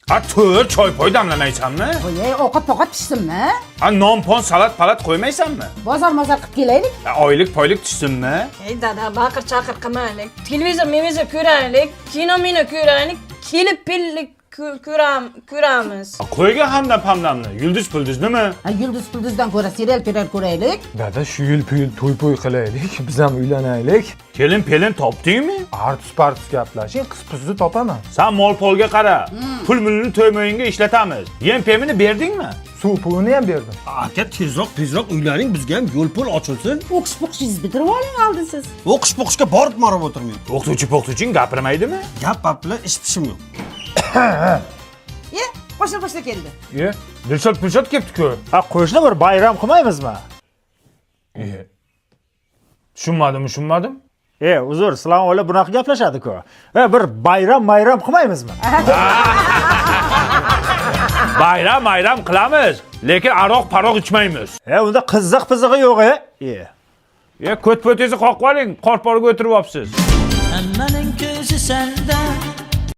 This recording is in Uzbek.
A to'g'ri, choy poy damlamaysanmi? Voy, ovqat poqat pishsinmi? A non pon salat palat qo'ymaysanmi? Bozor mozor qilib kelaylik. A oylik poylik tushsinmi? Ey dada, baqir chaqir qilmaylik. Televizor mevizor ko'raylik, kino mino ko'raylik, kelib pillik ko'ramiz. A qo'ygan hamdam pamdamni, yulduz puldiz nima? Ha, yulduz pulduzdan ko'ra serial perial ko'raylik. Dada, shu yil puyil to'y po'y qilaylik, biz ham uylanaylik. Kelin pelin topdingmi? Artus partus gaplashing, qiz puzni topaman. San mol polga qara. Pul mulini to'y mo'yinga ishlatamiz. Yem pemini berdingmi? Suv pulini ham berdim. Aka, tezroq tezroq uylaning, bizga ham yo'l pul ochilsin. O'qish po'qishingizni bitirib oling oldin siz. O'qish po'qishga borib marib o'tirmang. O'qituvchi po'qituvching gapirmaydimi? Gap pap bilan ish pishim yo'q. E, qo'shni qo'shni keldi. E, Dilshod Pulshod kelibdi-ku. Ha, qo'shni, bir bayram qilmaymizmi? E. Tushunmadim, tushunmadim. E, uzr, sizlar o'ylab bunaqa gaplashadi-ku. E, bir bayram mayram qilmaymizmi? Bayram bayram qilamiz, lekin aroq paroq ichmaymiz. E, unda qiziq pizig'i yo'q, e. E. E, ko't po'tingizni qoqib oling, qorporga o'tirib olibsiz. Hammaning ko'zi senda.